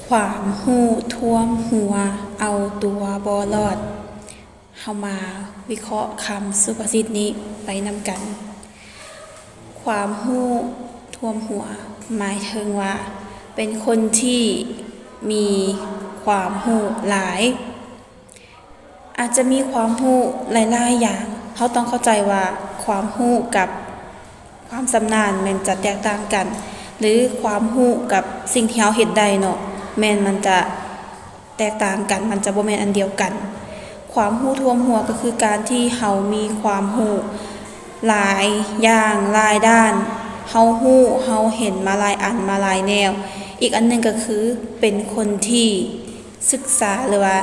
ຄວາມຮູ້ຖ້ວມຫົວ ເອົາຕົວບໍ່ລອດ. ເຮົາມາວິເຄາະຄຳສຸພາສິດນີ້ໄປນຳກັນ. ຄວາມຮູ້ຖ້ວມຫົວ ໝາຍເຖິງວ່າເປັນຄົນທີ່ມີຄວາມຮູ້ຫຼາຍ, ອາດຈະມີຄວາມຮູ້ຫຼາຍໆຢ່າງ. ເຮົາຕ້ອງເຂົ້າໃຈວ່າຄວາມຮູ້ກັບຄວາມຊຳນານແມ່ນຈະແຕກຕ່າງກັນ, ຫຼື ຄວາມຮູ້ກັບສິ່ງທີ່ເຮົາເຮັດໄດ້ເນາະ ແມ່ນມັນຈະ ແຕກຕ່າງກັນ, ມັນຈະບໍ່ແມ່ນອັນດຽວກັນ. ຄວາມຮູ້ຖ້ວມຫົວກໍຄືການທີ່ເຮົາມີຄວາມຮູ້ຫຼາຍຢ່າງ, ຫຼາຍດ້ານ, ເຮົາຮູ້, ເຮົາເຫັນມາຫຼາຍອັນ, ມາຫຼາຍແນວ. ອີກອັນໜຶ່ງກໍຄືເປັນຄົນທີ່ສຶກສາ ຫຼືວ່າ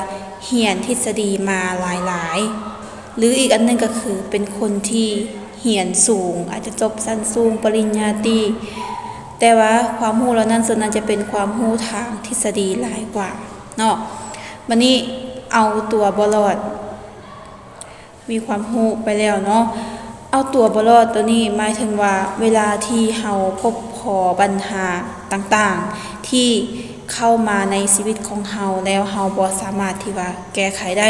ຮຽນທິດສະດີມາຫຼາຍໆ ຫຼື ອີກອັນໜຶ່ງກໍຄືເປັນຄົນທີ່ຮຽນສູງ, ອາດຈະຈົບຊັ້ນສູງ, ປະລິນຍາຕີ, ແຕ່ວ່າຄວາມຮູ້ເຫຼົ່ານັ້ນ ສ່ວນນັ້ນຈະເປັນຄວາມຮູ້ທາງທິດສະດີຫຼາຍກວ່າ. ເນາະ ບາດນີ້ເອົາຕົວບໍ່ລອດ ມີຄວາມຮູ້ໄປແລ້ວເນາະ. ເອົາຕົວບໍ່ລອດໂຕນີ້ໝາຍເຖິງວ່າ ເວລາທີ່ເຮົາພົບພໍບັນຫາຕ່າງໆ ທີ່ເຂົ້າມາໃນຊີວິດຂອງເຮົາ ແລ້ວເຮົາບໍ່ສາມາດທີ່ວ່າແກ້ໄຂໄດ້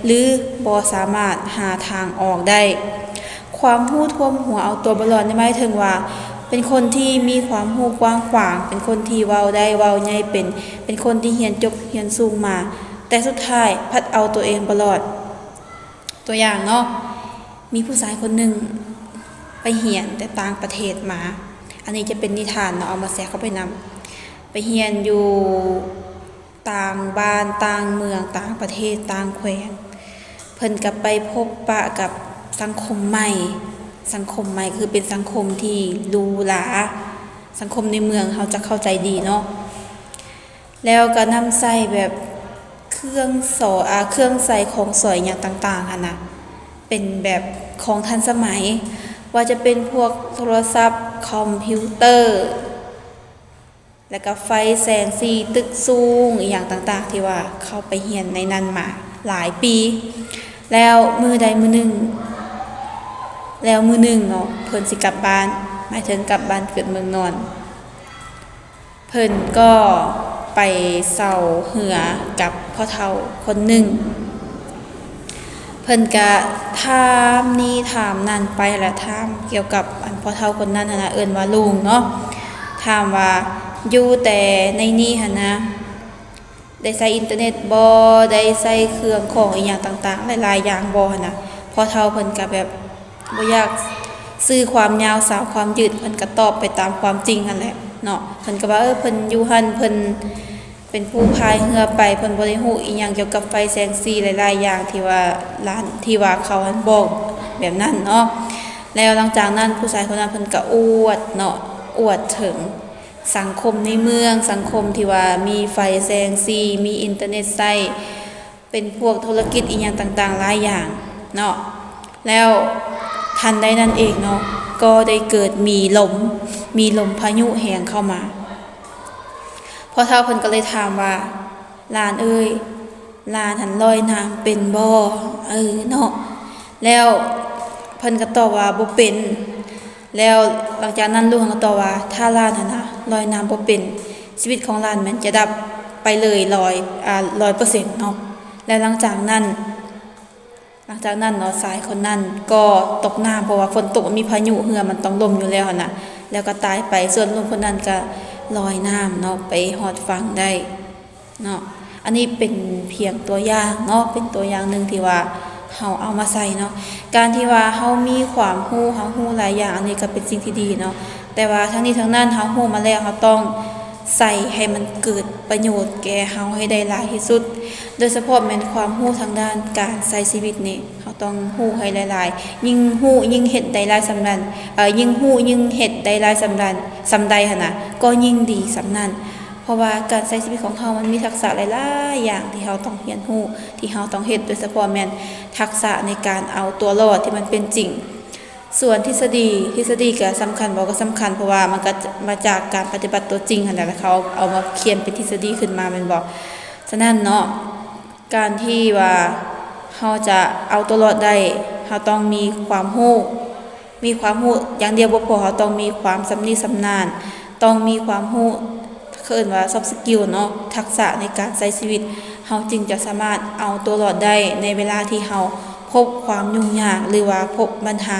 ຫຼື ບໍ່ສາມາດຫາທາງອອກໄດ້. ຄວາມຮູ້ຖ້ວມຫົວ ເອົາຕົວບໍ່ລອດນີ້ໝາຍເຖິງວ່າ ເປັນຄົນທີ່ມີຄວາມຮູ້ກວ້າງຂວາງ, ເປັນຄົນທີ່ເວົ້າໄດ້ເວົ້າໃຫຍ່ເປັນ, ເປັນຄົນທີ່ຮຽນຈົບຮຽນສູງມາ, ແຕ່ສຸດທ້າຍພັດເອົາຕົວເອງບໍ່ລອດ. ຕົວຢ່າງເນາະ, ມີຜູ້ຊາຍຄົນໜຶ່ງໄປຮຽນແຕ່ຕ່າງປະເທດມາ, ອັນນີ້ຈະເປັນນິທານເນາະ, ເອົາມາແຊເຂົ້າໄປນຳ. ໄປຮຽນຢູ່ ຕ່າງບ້ານຕ່າງເມືອງ, ຕ່າງປະເທດຕ່າງແຂວງ, ເພິ່ນກໍໄປພົບປະກັບສັງຄົມໃໝ່. ສັງຄົມໃໝ່ຄືເປັນສັງຄົມທີ່ຫຼູຫຼາ, ສັງຄົມໃນເມືອງເຮົາຈະເຂົ້າໃຈດີເນາະ. ແລ້ວກໍນຳໃຊ້ແບບເຄື່ອງສອ ອາ ເຄື່ອງໃຊ້ຂອງສອຍຫຍັງຕ່າງໆຫັ້ນນະ, ເປັນແບບຂອງທັນສະໄໝ, ວ່າຈະເປັນພວກໂທລະສັບ, ຄອມພິວເຕີ, ແລ້ວກໍໄຟແສງສີ, ຕຶກສູງ, ອີ່ຫຍັງຕ່າງໆ ທີ່ວ່າເຂົາໄປຮຽນໃນນັ້ນມາຫຼາຍປີ. ແລ້ວມື້ໃດມື້ໜຶ່ງ, ແລ້ວມື້ໜຶ່ງເນາະ, ເພິ່ນຊິກັບບ້ານ, ໝາຍເຖິງກັບບ້ານເກີດເມືອງນອນ. ເພິ່ນກໍໄປເຊົ່າເຮືອກັບພໍ່ເຖົ້າຄົນໜຶ່ງ. ເພິ່ນກະຖາມນີ້ຖາມນັ້ນໄປ ແລະ ຖາມກ່ຽວກັບອັນພໍ່ເຖົ້າຄົນນັ້ນຫັ້ນນະ, ເອີ້ນວ່າລຸງເນາະ, ຖາມວ່າ ຢູ່ແຕ່ໃນນີ້ຫັ້ນນະ ໄດ້ໃຊ້ອິນເຕີເນັດບໍ່? ໄດ້ໃຊ້ເຄື່ອງຂອງອີ່ຫຍັງຕ່າງໆ ຫຼາຍໆຢ່າງບໍ່ຫັ້ນນະ? ພໍ່ເຖົ້າເພິ່ນກະແບບບໍ່ຢາກຊື້ຄວາມຍາວສາວຄວາມຍືດ, ເພິ່ນກະຕອບໄປຕາມຄວາມຈິງຫັ້ນແຫຼະເນາະ. ເພິ່ນກະວ່າ ເອີ ເພິ່ນຢູ່ຫັ້ນ ເພິ່ນ ເປັນຜູ້ພາຍເຮືອໄປ, ເພິ່ນບໍ່ໄດ້ຮູ້ອີ່ຫຍັງກ່ຽວກັບໄຟແສງສີຫຼາຍໆຢ່າງທີ່ວ່າຫຼານ ທີ່ວ່າເຂົາຫັ້ນບອກແບບນັ້ນເນາະ. ແລ້ວຫຼັງຈາກນັ້ນ ຜູ້ຊາຍຄົນນັ້ນເພິ່ນກະອວດເນາະ, ອວດເຖິງສັງຄົມໃນເມືອງ, ສັງຄົມທີ່ວ່າມີໄຟແສງສີ, ມີອິນເຕີເນັດໃຊ້, ເປັນພວກທຸລະກິດອີ່ຫຍັງຕ່າງໆຫຼາຍຢ່າງເນາະ. ແລ້ວທັນໃດນັ້ນເອງເນາະ ກໍໄດ້ເກີດມີລົມ, ມີລົມພາຍຸແຮງເຂົ້າມາ. ພໍ່ເຖົ້າເພິ່ນກໍເລີຍຖາມວ່າ ຫຼານເອີຍ, ຫຼານຫັ້ນລອຍນ້ຳເປັນບໍ່? ເອີເນາະ. ແລ້ວເພິ່ນກໍຕອບວ່າບໍ່ເປັນ. ແລ້ວຫຼັງຈາກນັ້ນ ລູກເພິ່ນກໍຕອບວ່າ ຖ້າຫຼານຫັ້ນນະລອຍນ້ຳບໍ່ເປັນ, ຊີວິດຂອງຫຼານແມ່ນຈະດັບໄປເລີຍ ຮ້ອຍ ອາ ຮ້ອຍເປີເຊັນເນາະ. ແລ້ວຫຼັງຈາກນັ້ນ ຫຼັງຈາກນັ້ນເນາະ ຊາຍຄົນນັ້ນກໍຕົກນ້ຳ, ເພາະວ່າຝົນຕົກ ມັນມີພາຍຸ, ເຮືອມັນຕ້ອງລົ້ມຢູ່ແລ້ວຫັ້ນນະ, ແລ້ວກໍຕາຍໄປ. ສ່ວນລຸງຄົນນັ້ນກໍລອຍນ້ຳເນາະ ໄປຮອດຝັ່ງໄດ້ເນາະ. ອັນນີ້ເປັນພຽງຕົວຢ່າງເນາະ, ເປັນຕົວຢ່າງໜຶ່ງທີ່ວ່າເຮົາເອົາມາໃຊ້ເນາະ. ການທີ່ວ່າເຮົາມີຄວາມຮູ້, ເຮົາຮູ້ຫຼາຍຢ່າງ, ອັນນີ້ກໍເປັນສິ່ງທີ່ດີເນາະ. ແຕ່ວ່າທັງນີ້ທັງນັ້ນ ເຮົາຮູ້ມາແລ້ວ ເຮົາຕ້ອງໃຊ້ໃຫ້ມັນເກີດປະໂຫຍດແກ່ເຮົາໃຫ້ໄດ້ຫຼາຍທີ່ສຸດ, ໂດຍສະເພາະແມ່ນຄວາມຮູ້ທາງດ້ານການໃຊ້ຊີວິດນີ້ ເຮົາຕ້ອງຮູ້ໃຫ້ຫຼາຍໆ, ຍິ່ງຮູ້ຍິ່ງເຮັດໄດ້ຫຼາຍສ່ຳນັ້ນ, ເອີ ຍິ່ງຮູ້ຍິ່ງເຮັດໄດ້ຫຼາຍສ່ຳນັ້ນ, ສ່ຳໃດຫັ້ນນະ ກໍຍິ່ງດີສ່ຳນັ້ນ. ເພາະວ່າການໃຊ້ຊີວິດຂອງເຮົາ ມັນມີທັກສະຫຼາຍໆຢ່າງທີ່ເຮົາຕ້ອງຮຽນຮູ້, ທີ່ເຮົາຕ້ອງເຮັດ, ໂດຍສະເພາະແມ່ນທັກສະໃນການເອົາຕົວລອດທີ່ມັນເປັນຈິງ. ສ່ວນທິດສະດີ, ທິດສະດີກະສຳຄັນບໍ່? ກະສຳຄັນ, ເພາະວ່າມັນກະມາຈາກການປະຕິບັດຕົວຈິງຫັ້ນແຫຼະ, ແລ້ວເຂົາເອົາມາຂຽນເປັນທິດສະດີຂຶ້ນມາແມ່ນບໍ່? ສະນັ້ນເນາະ, ການທີ່ວ່າເຮົາຈະເອົາຕົວລອດໄດ້, ເຮົາຕ້ອງມີຄວາມຮູ້, ມີຄວາມຮູ້ຢ່າງດຽວບໍ່ພໍ, ເຮົາຕ້ອງມີຄວາມຊຳນິຊຳນານ, ຕ້ອງມີຄວາມຮູ້ ເຂົາເອີ້ນວ່າ soft skill ເນາະ, ທັກສະໃນການໃຊ້ຊີວິດ, ເຮົາຈຶ່ງຈະສາມາດເອົາຕົວລອດໄດ້ໃນເວລາທີ່ເຮົາພົບຄວາມຫຍຸ້ງຍາກ ຫຼືວ່າພົບບັນຫາ.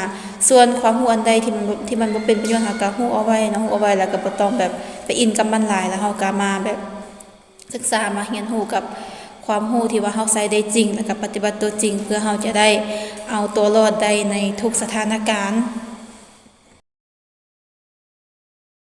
ສ່ວນຄວາມຮູ້ອັນໃດທີ່ມັນ ທີ່ມັນບໍ່ເປັນປະໂຫຍດ ເຮົາກໍຮູ້ເອົາໄວ້ເນາະ, ຮູ້ເອົາໄວ້ ແລ້ວກໍບໍ່ຕ້ອງແບບໄປອິນກັບມັນຫຼາຍ, ແລ້ວເຮົາກໍມາແບບ ສຶກສາມາຮຽນຮູ້ກັບຄວາມຮູ້ທີ່ວ່າເຮົາໃຊ້ໄດ້ຈິງ ແລ້ວກໍປະຕິບັດຕົວຈິງ ເພື່ອເຮົາຈະໄດ້ເອົາຕົວລອດໄດ້ໃນທຸກສະຖານະການ.